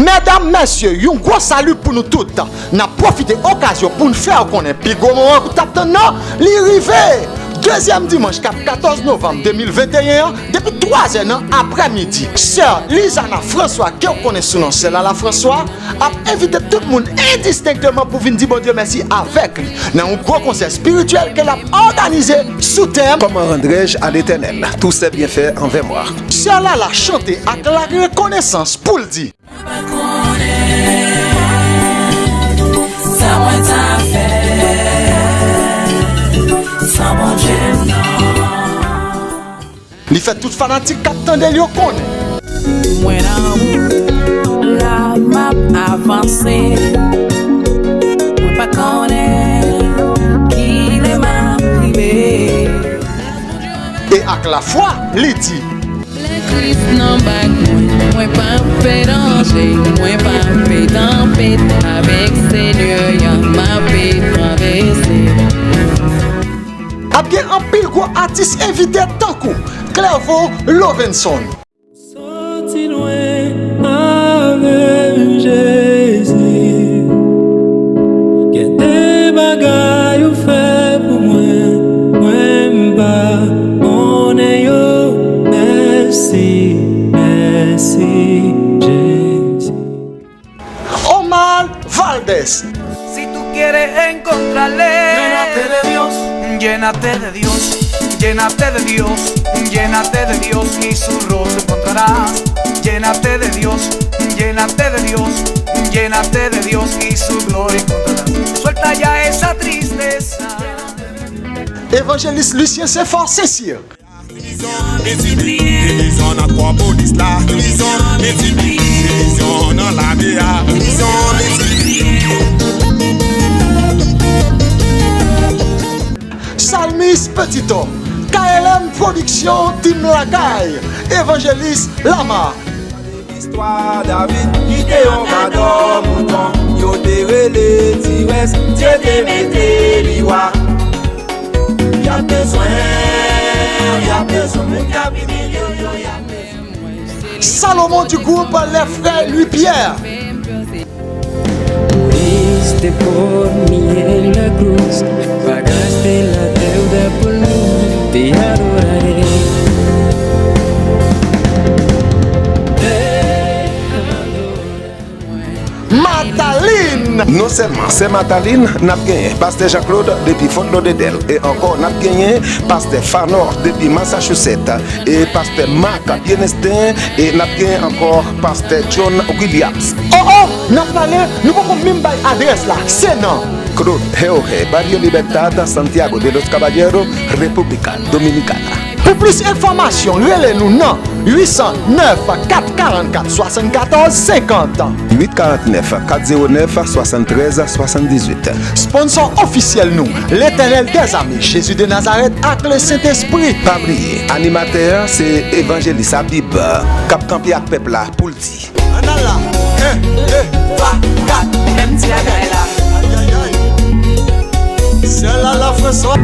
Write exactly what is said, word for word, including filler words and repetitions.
Medam, mesye, yon gwo sali pou nou tout. N ap pwofite okazyon pou n fè w konnen pi gwo moman ou t ap tann nan, li rive! Dezyèm dimanch k ap katòz novanm de mil venteyen an, depi twazè nan aprèmidi, sè Lizana François, ke w konnen sou non sè Lala François, ap envite tout moun endistenkteman pou vin di Bondye mèsi avèk li nan yon gwo konsè espirityèl ke l ap òganize sou tèm Comment rendrai-je à l'Éternel tous ses bienfaits envers moi? Sè Lala chante ak larekonesans pou l di. Mwen pa konnen sa mwen ta fè san Bondye m nan. Li fè tout fanatik k ap tande l yo konnen. Mwen nan wout la, m ap avanse. Mwen pa konnen kilè m ap rive. E ak lafwa, li di. Lè Kris nan bak mwen, mwen p ap pè danje, mwen p ap pè tanpèt, avèk Senyè a, m ape travèse. Ap gen anpil gwo atis envite tankou Clerveau Lovenson. Soti lwen avèk Jezi. Gen de bagay ou fè pou mwen, mwen m pa konnen yo. Mèsi, mèsi, Jezi. Omar Valdez. Si tú quieres encontrarle, llénate de Dios, llénate de Dios, llénate de Dios, llénate de Dios y su rostro encontrarás. Llénate de Dios, llénate de Dios, llénate de Dios y su gloria encontrarás. Suelta ya esa tristeza. Evanjelis Lucien Senfort Sensir. Divizyon, divizyon nan kòpolis la. Divizyon, divizyon, divizyon nan lame a. Divizyon, divizyon. Salmis Petit Homme, K L M Production, Team Lakay, Evanjelis Lama. Istwa David ki te yon gadò mouton, yo te rele Tirès, Dye te mete li wa. Y ap bezwen, y ap bezwen moun k ap imilye yo, y ap bezwen. Salomon du groupe Les Frères Louis Pierre. Moyiz te pwomye la krous, pa gras te la tè w da pou nou te adore. Matalin. Non sèlman sè Matalin, n ap genyen pastè Jean Claude depi Fort Lauderdale, e ankò n ap genyen pastè Fanor depi Massachusetts, e pastè Marc Bienestin, e n ap genyen ankò pastè John Williams. Oh oh, n ap pale, nou poko menm bay adrès la, se nan Claude Jorge, Barrio Libertad, Santiago de los Caballeros, República Dominicana. Pou plis enfòmasyon, rele nou nan uit san nèf, kat karannkat, swasannkatòz senkant. Uit karannèf, kat zewo nèf, swasanntrèz, swasanndizuit. Sponsor ofisyèl nou, Letènèl dèzame, Jezi de Nazarèt ak Lesentespri. Pa bliye, animatè a se Evanjelis Habib, k ap kanpe ak pèp la pou l di. Ann al la. En, de, twa, kat. Menm ti bagay la. Ay, ay, ay. Sè Lala François.